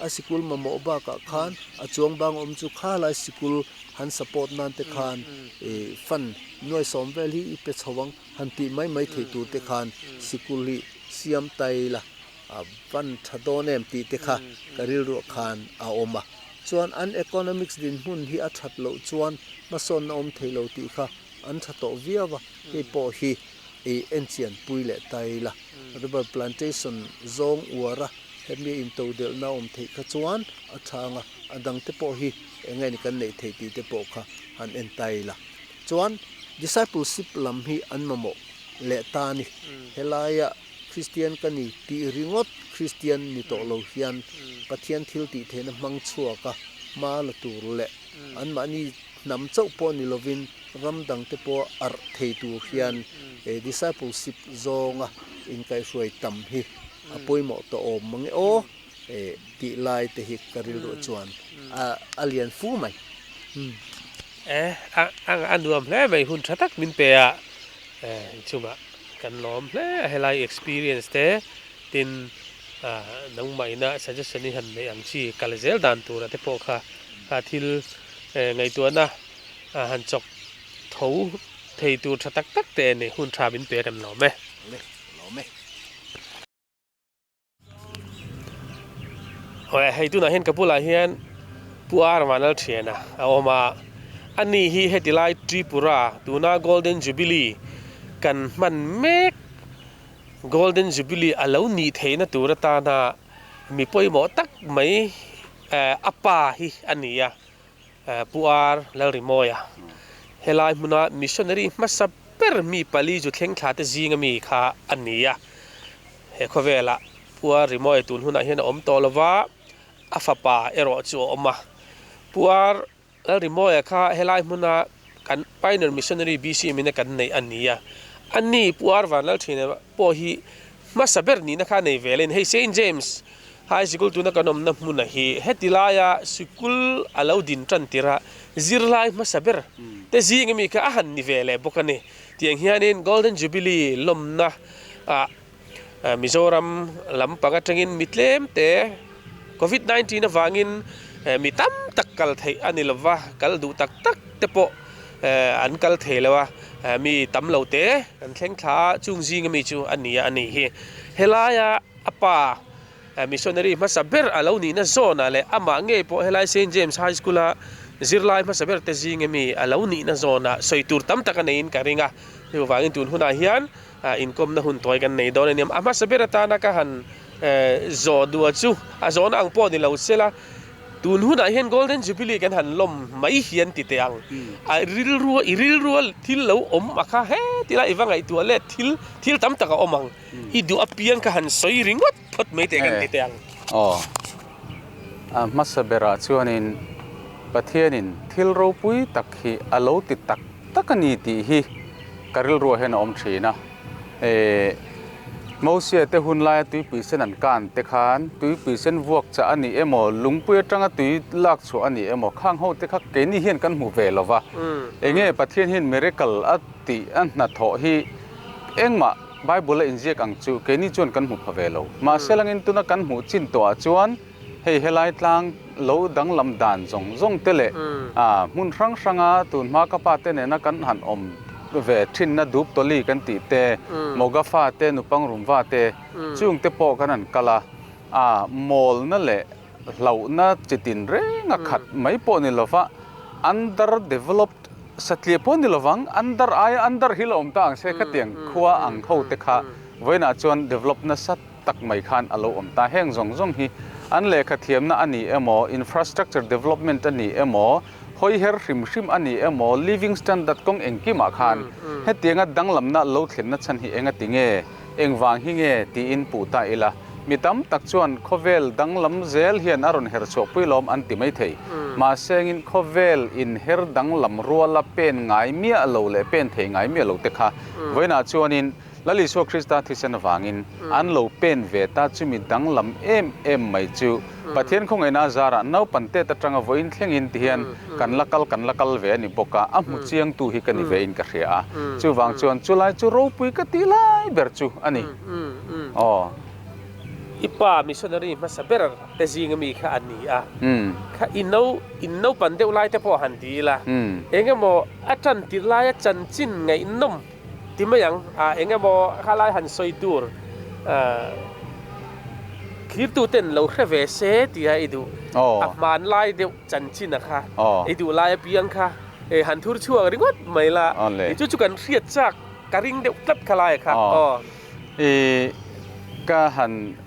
a sikul mamawh bakah khan a chuang bang awm chu kha lai sikul han support nan te khan fund nuai sawm vel hi i pe chho ang han tih mai mai thei tur te khan sikul hi siam ta ila. A van tha dawn em tih te kha ka rilruah khan a awm a. Chuan an economics dinhmun hi a that loh chuan hmasawnna awm thei lo tih kha an tha tawh viau a, hei pawh hi ei enchian pui leh ta ila. Rubber plantation zawng uar a hemi a intodelhna awm theih kha chuan a tha ang a, a dang te pawh hi eng nge ni kan neih theih tih te pawh kha han en ta ila. Chuan discipleship lam hi an mamawh leh ta a ni. Helaia Kristian ka ni tih ringawt Kristian ni tawh lo hian Pathian thil tih theihna hmang chhuak a hma la tur leh anmahni hnam chauh pawh ni lovin ram dangte pawh arh thei tur hian discipleship zawnga inkaihhruai tam hi a pawimawh tawh awm mang e aw tih lai te hi ka rilruah chuan a lian fu mai. A nuam hle mai hun tha tak min pe a inchungah. Kan lawm hle a helai experience te tin nangmah ina suggestion i han neih ang chi kal zel dan tura te pawh kha kha thil ngaihtuahna han chawk tho thei tur tha tak tak te a ni hun tha min pe kan lawm e. Aw hei tunah hian ka bulah hian Pu Ar Vanal Thiana a awm a, ani hi heti lai Tripura tuna Golden Jubilee kan hman mek Golden Jubilee a lo nih theihna tur atana mi pawimawh tak mai a pa hi a ni a, Pu Ar Lalrimawia helai hmuna missionary hmasa ber mi pali zu thleng thla te zinga mi kha a ni a. He khawvelah Puar Rimawi tun hunah hian a awm tawh lo va, a fapa erawh chu a awm a. Puar Lalrimawia kha helai hmuna kan Pioneer Missionary BCM ina kan neih a ni a. A ni Puar Vanlalthina pawh hi hmasa ber nihna kha a nei ve leh a ni. Hei Saint James High Sikul tuna kan awmna hmuna hi heti laia sikul a lo din tan tirh a, zirlai hmasa ber te zing ami kha a han ni ve leh bawk a ni. Tiang hianin Golden Jubilee lawmna ah Mizoram lampang atangin mi tlem te Covid 19 avangin mi tam tak kal theih a ni lova, kal duh tak tak te pawh an kal thei lo a. Mi tam lo te kan thleng thla a, chung zinga mi chu a ni a a nih hi. Helaia a pa missionary hmasa ber a lo nihna zawnah leh amah ngei pawh helai Saint James High School a zirlai hmasa ber te zinga mi a lo nihna zawnah sawi tur tam tak a neiin ka ring a. Chuvangin tun hunah hian inkawmna hun tawi kan nei dawn a ni. A hmasa ber atana ka han zawh duh chu a zawhna ang pawh ni lo sela, Tun hunah hian Golden Jubilee kan han lawm mai hian ti teh ang. A rilrua i rilrua thil lo awm a kha he ti lai i va ngaihtuah leh thil thil tam tak a awm ang. I duh apiang kha han sawi ringawt phawt mai teh kan ti teh ang. Aw. A hmasa berah chuanin Pathianin thil ropui tak hi a lo ti tak tak a ni tih hi ka rilruah hian a awm thin a. Ehh. Mosia te hun laia tuipui sen an kan te khan tuipui sen vuak chah a ni emaw, lungpui atanga tui lak chhuah a ni emaw, khang ho te kha keini hian kan hmu ve lo va. Enge Pathian hian miracle a tih a hnathawh hi engmah Bible a inziak ang chu keini chuan kan hmu pha ve lo. Mahse langin tuna kan hmuh chin tawhah chuan hei helai tlang lo danglam dan zawng zawng te leh hmun hrang hranga tunhma ka pa te nena kan han awm ve thinna dup tawli kan tih te, Moga fa te, Nupang Rumva te chung te pawh kan han kal a, a mawlna leh hlauhna chitin reng a khat mai pawh ni lova under developed satliah pawh ni lovang, under aia under hi la awm ta ang se khatiang khua ang ho te kha vawiinah chuan develop nasa tak mai khan a lo awm ta. Heng zawng zawng hi an lehkha thiamna a ni emaw, infrastructure development a ni emaw, hawi her hrim hrim a ni emaw, living standard kawng engkimah khan hetianga danglamna lo thlenna chhan hi enga ti nge, engvang hi nge tiin puh ta ila. Mi tam tak chuan khawvel danglam zel hian a rawn her chhuah pui lawm an ti mai thei. Mahse engin khawvel inher danglam ruala pen ngai miah lo leh pen thei ngai miah lo te kha vawiinah chuanin Lal Isua Krista thisen avangin an lo pen ve ta chumi danglam em em mai chu Pathian khawngaihna a zarah naupan tet atanga vawiin thlengin ti hian kan la kal kan la kal ve a ni bawk a, a hmu chiangtu hi ka ni ve in ka hria a, chuvang chuan chulai chu ropui ka tih lai ber chu a ni. Aw. I pa missionary hmasa ber te zinga mi kha a ni a, kha i no in naupan deuh lai te pawh han ti ila, engemaw a tan tirh laia chanchin ngaihnawm Ti mai ang, eng emaw kha lai han sawi tur thirtu ten lo hre ve se tia i duh. A hman lai deuh chanchin a kha, i duh lai apiang kha han thur chhuak ringawt mai la, chu chu kan hriat chak ka ring deuh tlat kha lai kha. I ka han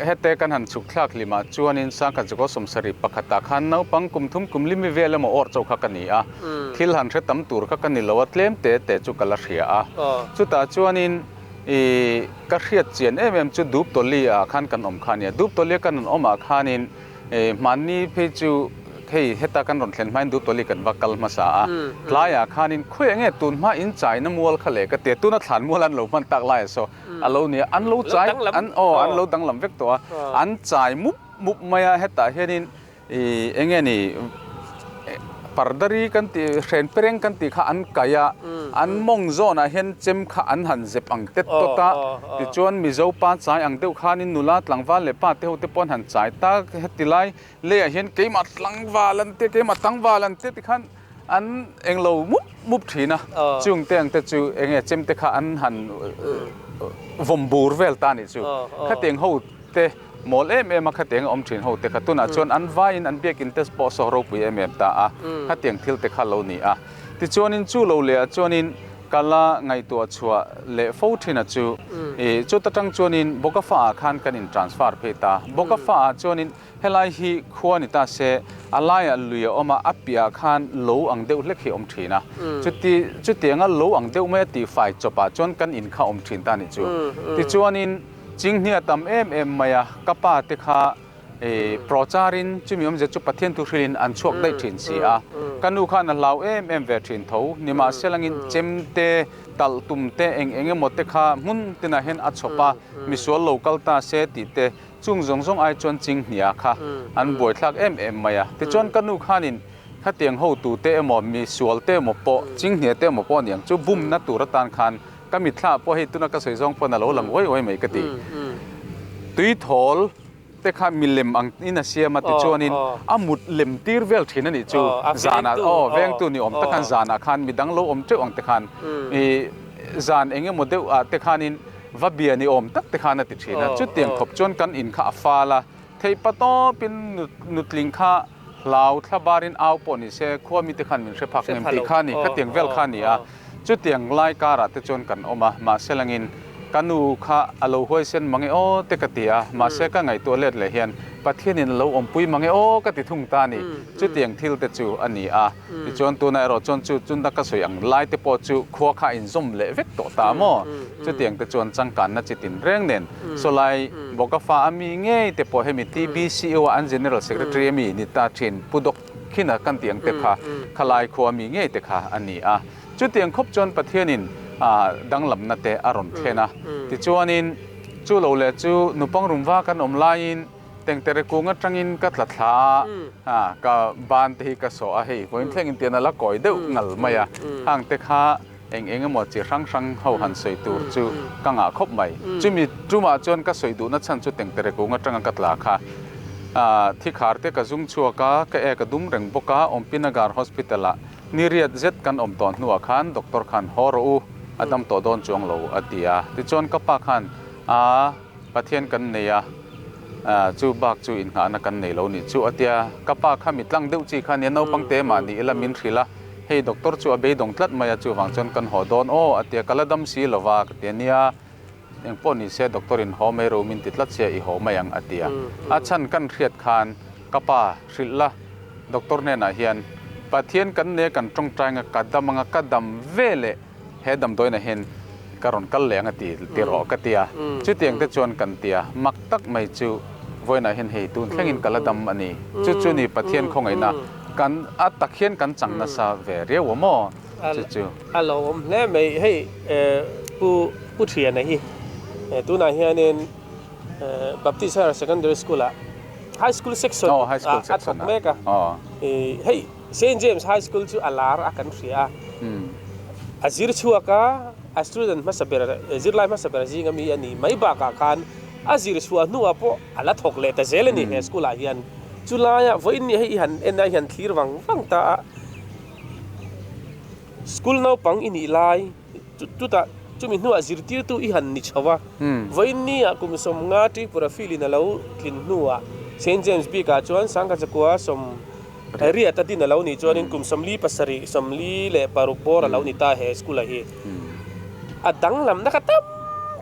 hete kan han chhuk thlak hlimah chuanin sangkhat zakaw sawmsarih pakhatah khan naupang kum thum kum limi vel emaw awr chauh kha ka ni a, thil han hre tam tur kha ka ni lo a, tlem te te chu ka la hria a. Chutah chuanin i ka hriat chian em em chu Dup Tawli ah khan kan awm kha a nia. Dup Tawli a kan rawn awmah khanin i hmanni phei chu hei heta kan rawn thlen hmain Dup Tawli kan va kal hmasa a, tlaiah khanin khawiah nge tun hma in chaina mual kha leh ka ti a, tuna thlan mual an lo hman tak laiah saw a lo nia, an lo chai an aw an lo danglam vek tawh a, an chai mup mup mai a, hetah hianin i eng nge ni pardari kan tih hren pereng kan tih kha an kai a, an mawng zawnah hian chem kha an han zep ang tet tawt a, tichuan Mizo pa chai ang deuh khanin nula tlangval leh pa te ho te pawh an han chai ta heti lai leiah hian keimah tlangval an tia keimah tlangval an tia tikhan an englo mup mup thin a, chung te ang te chu eng nge chem te kha an han vawm bur vel ta a nih chu, khatiang ho te mawl em em a khatiang a awm thin ho te kha tunah chuan an vaiin an biakin te pawh saw ropui em em ta a, khatiang thil te kha lo ni a. Tichuanin chu lo leh ah chuanin kala ngaihtuah chhuah leh fo thin a chu ih chuta tang chuanin Bokafa ah khan kan in transfer phei ta, Bokafa ah chuanin Helai hi khua ni ta se, a laiah lui a awm a, a piahah khan lo ang deuh hlek hi a awm thin a. Chuti, chutianga lo ang deuh mai a tihfai chawpah chuan kan in kha a awm thin ta a nih chu. Tichuanin, Chinghnia a tam em em mai a, ka pa te kha ih procharin chumi awmzia chu Pathian thu hrilhin an chhuak daih thin si a. Ka nu khan a hlau em em ve thin tho. Nimahselangin chemte, talh tum te, eng eng emaw te kha hmun tinah hian a chhawp a, misual lo kal ta se tih te, Chung zawng zawng ai chuan Chinghnia kha an buaithlak em em mai a. Tichuan ka nu khanin khatiang hotu te emaw, mi sual te emaw pawh, Chinghnia te emaw pawh a niang chu bumna tur atan khan ka mitthla pawh hei tuna ka sawi zawng pawn a lo lang uai uai mai ka ti. Tuithawl te kha milem ang in a siam a tichuanin a mut lem tir vel thin a nih chu zanah aw vengtu ni awm tak khan zanah khan midang lo awm teuh ang te khan ih zan eng emaw deuh ah te khanin va bia ni awm tak te khan a ti thin a chutiang khawp chuan kan in kha a fal a theih pa tawpin nutling kha hlau thla barin au pawh ni se khua mite khan min hre phak ngem tih kha a ni khatiang vel kha a ni a. Chutiang lai karah te chuan kan awm a, mahse langin ka nu kha a lo huaisen mange aw te ka ti a, mahse ka ngaihtuah let leh hian Pathianin a lo awmpui mange aw ka ti thung ta a ni. Chutiang thil te chu a ni a, tichuan tunah erawh chuan chu chunda ka sawi ang lai te pawh chu khua kha a inzawm leh vek tawh ta maw? Chutiang te chuan changkanna chi tin reng nen sawlai bawka fa a mi ngei te pawh hemi TBCU a an General Secretary a mi ni ta thin Pu Dok Khina kan tih ang te kha khalai khua mi ngei te kha a ni a. Chutiang khawp chuan Pathianin danglamna te a rawn thlen a. Tichuanin chu lo leh chu nupang rumva kan awm laiin tengtere kung atangin ka tla thla a, ka ban te hi ka sawh a, hei vawiin thlengin tian a la kawi deuh ngal mai a. Hang te kha eng eng emaw chi hrang hrang ho han sawi tur chu ka ngah khawp mai. Chumi tumah chuan ka sawi duhna chhan chu tengtere kung atanga ka tla kha thikhar te ka zung chhuak a, ka ek a dum reng bawk a, Awmpinagar Hospital ah Ni riat zet kan awm tawh hnuah khan doctor khan haw rawh u, a dam tawh dawn chuang lo a ti a. Tichuan ka pa khan aa Pathian kan nei a, chu bak chu inngahna kan nei lo nih chu a ti a. Ka pa kha mi tlang deuh chi kha nia naupang te mah ni ila min hrilh a, hei doctor chu a beidawng tlat mai a chuvang chuan kan haw dawn aw a ti a, ka la dam si lo va ka ti a nia. Engpawh ni se doctor in haw mai ro min ti tlat sia i haw mai ang a ti a. A chhan kan hriat khan ka pa hrilh la doctor hnenah hian Pathian kan nia kan tawngtai anga ka dam anga ka dam ve leh he damdawiinah hian ka rawn kal leh ang a ti ti rawh ka ti a. Chutiang te chuan kan ti a, mak tak mai chu vawiinah hian hei tun thlengin ka la dam a ni. Chu chu ni Pathian khawngaihna kan a tak hian kan chang nasa ve riau a maw? Chu chu. A lo awm hle mai. Hei Pu Pu Thiana hi tunah hianin Baptist Higher Secondary School ah High School section ah a thawk mek a. Hei Saint James High School chu a lar a kan hria a. A zir chhuak a, a student hmasa ber zirlai hmasa ber zinga mi a ni mai bakah khan a zir chhuah hnuah pawh a la thawk leh ta zel a ni he school ah hian. Chulaiah vawiin ni hei i han en a i han thlir vang vang ta a. School naupang i nih lai chutah chumi hnuah zirtirtu i han ni chho a, vawiin nia kum 50 Tripura field in a lo tlin hnuah Saint James bikah chuan Sangkachakua sawm riat a din a lo nih chuanin kum 47, 46 bawr a lo ni ta he school-ah hi. A danglamna kha tam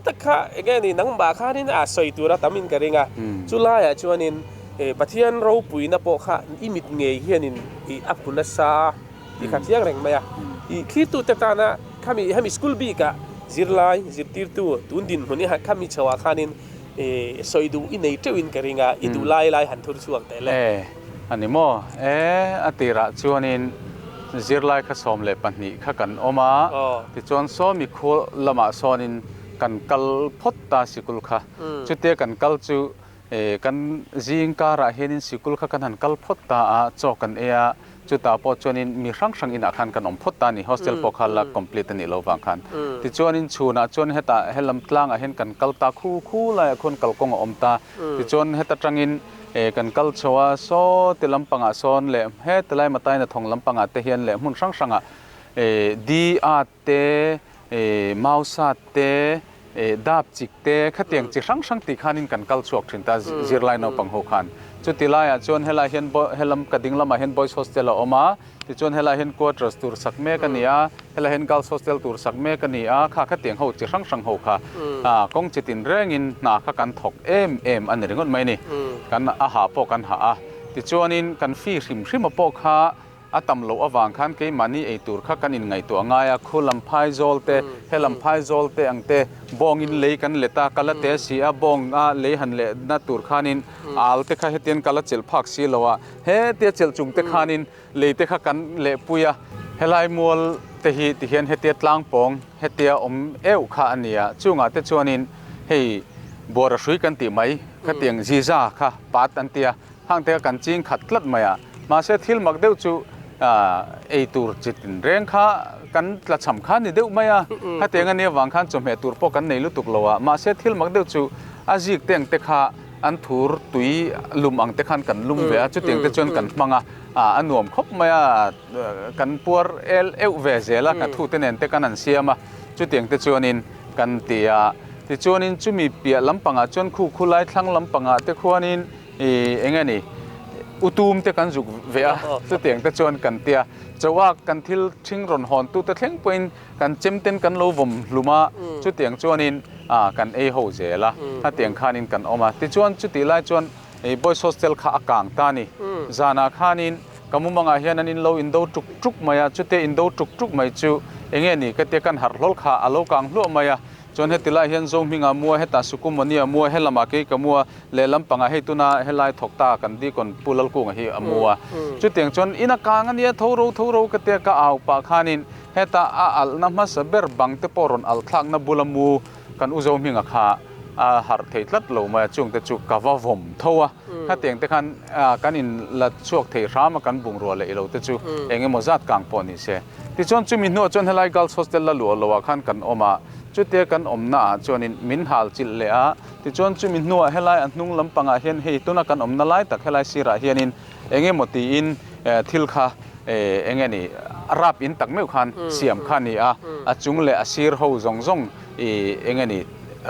tak kha enge ni nangmah khanin a sawi tur a tamin ka ring a, chulaiah chuanin Pathian ropuina pawh kha i mit ngei hianin i a hmu nasa. Tih kha chiang reng mai a. I thlirtute tana khami hemi school bikah zirlai zirtirtu tun dinhmun i khami chhoah khanin sawi duh i nei teuhin ka ring a, i duh lai lai han thur chhuak teh le. E, a ni maw? E, a tirah chuanin zirlai kha 12 kha kan awm a, tichuan sawmi khua lamah sawnin kan kal phawt ta sikul kha. Chutia kan kal chu E, kan zing karah hianin sikul kha kan han kal phawt ta a, chaw kan ei a, chutah pawh chuanin mi hrang hrang inah khan kan awm phawt ta a ni, hostel pawh kha la complete a nih loh vang khan. Tichuanin chhunah chuan hetah helam tlangah hian kan kal ta khu khu laiah khuan kalkawng a awm ta, tichuan heta tangin e kan kal chho a, saw ti lampangah sawn leh heti lai Mataina thawng lampangah te hian leh hmun hrang hrangah e di a te, e mausa te, e dap chik te khatiang chi hrang hrang tih khanin kan kal chhuak thin ta zirlai naupang ho khan. Chuti laiah chuan helai hian helam ka ding lamah hian boys hostel a awm a, tichuan helai hian quarters tur sak mek a ni a, helai hian girls hostel tur sak mek a ni a, kha khatiang ho chi hrang hrang ho kha kawng chi tin rengin hna kha kan thawk em em a ni ringawt mai a ni. Kan a hah pawh kan hah a, tichuanin kan fee hrim hrima pawh kha A tam loh avang khan keimahni ei tur kha kan inngaihtuah ngai a, khu lam phai zawl te, he lam phai zawl te ang te, bawngin lei kan let a, ka la te si a, bawng a lei han lehna tur khanin al te kha hetiang ka la chelh phak si lo a, hetia chelh chung te khanin lei te kha kan lehpui a. Helai mual te hi tihian hetia tlangpawng hetia awm euh kha a ni a, chungah te chuanin hei buara hrui kan tih mai khatiang ziza kha pat an tia, Hang te kha kan ching khat tlat mai a, mahse thil mak deuh chu ei tur chi tin reng kha kan tla cham kha ni deuh mai a, khatiang a nia vang khan chawhmeh tur pawh kan nei lutuk lo a, mahse thil mak deuh chu a zik te ang te kha Anthur tui lum ang te khan kan lum ve a, chutiang te chuan kan hmang a, a nuam khawp mai a, kan puar el euh ve zel a, hnathute nen te kan han siam a, chutiang te chuanin kan ti a. Tichuanin chumi piah lampangah chuan khu khulai thlang lampangah te khuanin ih eng nge ni utum te kan zuk ve a, chutiang te chuan kan ti a. Chauhak kan thil ṭhing rawn hawn tute thleng pawhin Kan chemten kan lo vawm hlum a, chutiang chuanin kan ei ho zel a, hetiang khanin kan awm a. Tichuan chutih lai chuan Boys Hostel kha a kang ta a ni. Zanah khanin ka mumangah hian an in lo indo tuk tuk mai a, chutia indo tuk tuk mai chu enge ni ka tia kan harh hlawl kha a lo kang hluah mai a. Chuan heti lai hian Zohminga mua, hetah Sukumania mua, helamah kei ka mua, lehlam pangah hei tuna helai thawk ta kan Deacon Pu Lalkunga hi a mu a. Chutiang chuan in a kang a nia, tho ro tho ro ka tia ka au pah khanin Heta a alhna hmasa ber bang te pawh rawn alh thlakna bula mu kan u Zohminga kha a harh thei tlat lo mai a, chungte chu ka va vawm tho a. Hetiang te khan kan in la chhuak thei hram a, kan bungrua leh ilo te chu eng emaw zat kang pawh ni se. Tichuan chumi hnuah chuan helai Girls Hostel la luah loh ah khan kan awm a, chutia kan awmna ah chuanin min hal chilh leh a, tichuan chumi hnuah helai a hnung lampangah hian hei tuna kan awmna lai tak helai sirah hianin eng emaw tiin thil kha eng nge ni rap in tak meuh khan siam kha a ni a, a chung leh a sir ho zawng zawng eng nge ni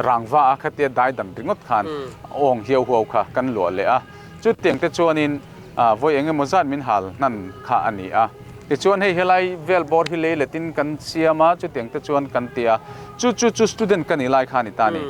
rangva a khatia dai dan ringawt khan awng hiau huau kha kan luah leh a, chutiang te chuanin vawi eng emaw zat min hal hnan kha a ni a, tichuan hei helai vel bawr hi lei letin kan siam a, chutiang te chuan kan ti a, chu chu chu student ka nih lai kha a ni ta a ni.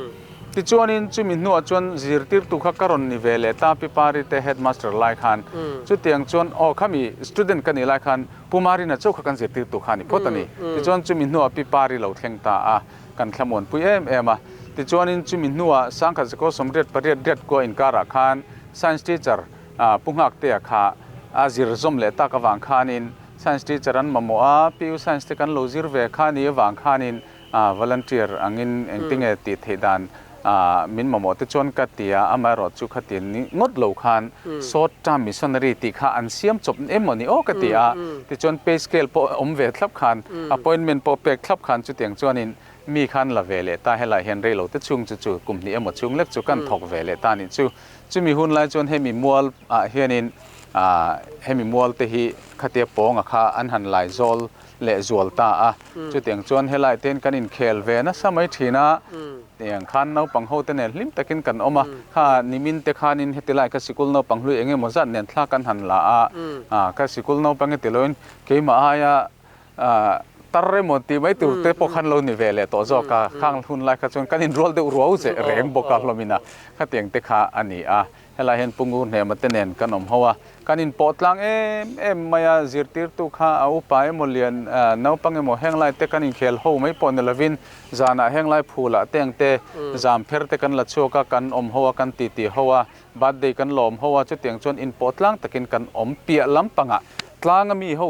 Tichuanin chumi hnuah chuan zirtirtu kha ka rawn ni ve leh ta Pi Pari te headmaster lai khan. Chutiang chuan aw khami student ka nih lai khan Pu Marina chauh kha kan zirtirtu kha a ni phawt a ni. Tichuan chumi hnuah Pi Pari lo thleng ta a, kan thlamuanpui em em a. Tichuanin chumi hnuah Sangkhat Zakaw Sawmriat Pariat Riat kua inkarah khan Science teacher Pu Nghaktea kha a zir zawm leh tak avang khanin Science teacher an mamawh a, PU Science te kan lo zir ve kha ni avang khanin A volunteer angin engtinge tih theih dan min mamawh te chuan ka ti a, amaherawh chu khati ni ngawt lo khan short term missionary tih kha an siam chawp em maw ni aw ka ti a, tichuan pay scale pawh awm ve thlap khan appointment pawh pek thlap khan chutiang chuanin mi khan la ve leh ta, helai hian rei lo te chhung chu chu kum hnih emaw chhung lek chu kan thawk ve leh ta nih chu. Chumi hun lai chuan hemi mual ah hianin hemi mual te hi khatia pawnga kha an han lai zawl leh zual ta a, chutiang chuan helai te kan inkhel ve nasa mai thin a, tiang khan naupang ho te nen hlim takin kan awm a, kha nimin te khanin heti lai ka sikul naupang hlui eng emaw zat nen thla kan han la a, ka sikul naupang heti loin keimah aia tar emaw tih mai tur te pawh khan lo ni ve leh tawh zawk a, khang hun lai kha chuan kan inrual deuh ruau zeh reng bawk a hlawmin a, khatiang te kha a ni a. Helai hian Pu Ngur Hnema te nen kan awm ho a, kan inpawh tlang em em mai a, zirtirtu kha a upa emaw lian naupang emaw henglai te kan inkhel ho mai pawh ni lovin zanah henglai phulah te ang te zam pher te kan la chhuak a, kan awm ho a, kan titi ho a, birthday kan lawm ho a, chutiang chuan inpawh tlang takin kan awm piah lampangah tlanga mi ho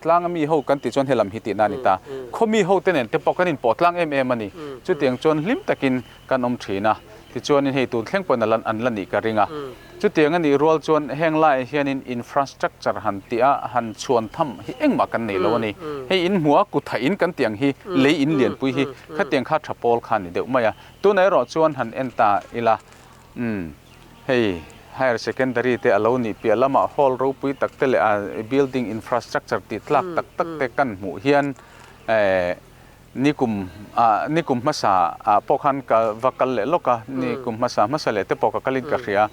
tlanga mi ho kan tih chuan helam hi tihna a ni ta, khaw mi ho te nen te pawh kan inpawh tlang em em a ni, chutiang chuan hlim takin kan awm thin a, tichuanin hei tun thleng pawhin an la nih ka ring a. Chutiang a nih rual chuan heng laiah hianin infrastructure han tih a, han chhuan tham hi engmah kan nei lo a ni. Hei in hmuh a, kutha in kan tih ang hi, lei in lianpui hi khatiang kha tha pawl kha a ni deuh mai a. Tunah erawh chuan han en ta ila, umm hei higher secondary te a lo nih piah lamah hall ropui tak te leh a building infrastructure tih tlak tak tak te kan hmuh hian eh, Nikum ah nikum hmasa ah pawh khan ka va kal leh lawk a, nikum hmasa hmasa leh te pawh ka kalin ka hria.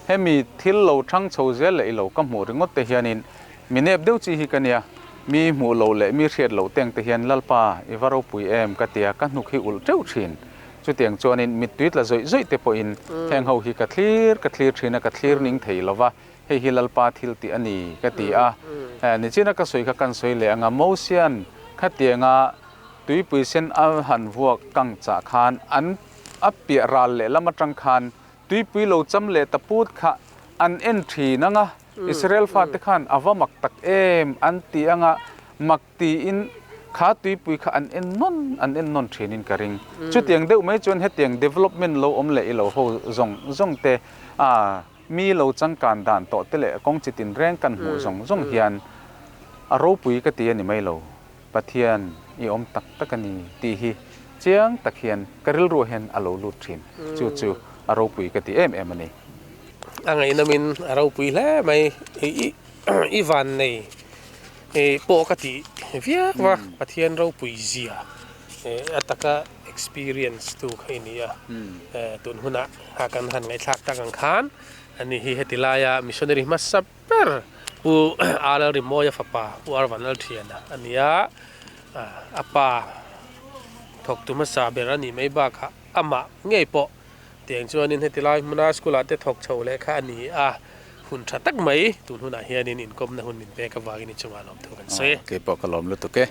Hemi thil lo thang chho zel leh ilo ka hmuh ringawt te hianin mi nep deuh chi hi ka nia, mi hmuh loh leh mi hriat loh teng te hian Lalpa i va ropui em ka tia ka hnuk hi ulh teuh thin. Chutiang chuanin mittui tla zawih zawih te pawhin heng ho hi ka thlir ka thlir thin a, ka thlir ning thei lova, hei hi Lalpa thil tih a ni ka ti a. Nichina ka sawi kha kan sawi leh anga Mosian khatianga tuipui sen a han vuak kang chah khan an a piah ral leh lam atang khan tuipui lo cham leh ta put kha an en thin anga Israel fate khan a va mak tak em an ti anga mak tiin kha tuipui kha an en nawn an en nawn thinin ka ring. Chutiang deuh mai chuan hetiang development lo awm leh ilo ho zawng zawng te a Mi lo changkan dan tawh te leh kawng chi tin reng kan hmuh zawng zawng hian a ropui ka ti a ni mai lo, Pathian i awm tak tak a ni tih hi chiang tak hian ka rilruah hian a lo lut thin, chu chu a ropui ka ti em em a ni. A ngaihnawmin a ropui hle mai. I i vannei pawh ka tih viau a, Pathian ropui zia a taka experience tu kha i ni a. Tun hunah kan han ngaihthlak tak ang khan ani hi heti laia missionary hmasa ber Pu Aral Rimawia fapa Pu Arvanal Thiana a ni a, a pa thawktu hmasa ber a nih mai bakah amah ngei pawh tiang chuanin heti lai hmuna school ah te thawk chho leh kha a ni a, hun tha tak mai tun hunah hianin inkawmna hun min pek avangin i chungah lawmthu kan sawi. Keipawh ka lawm lutuk e.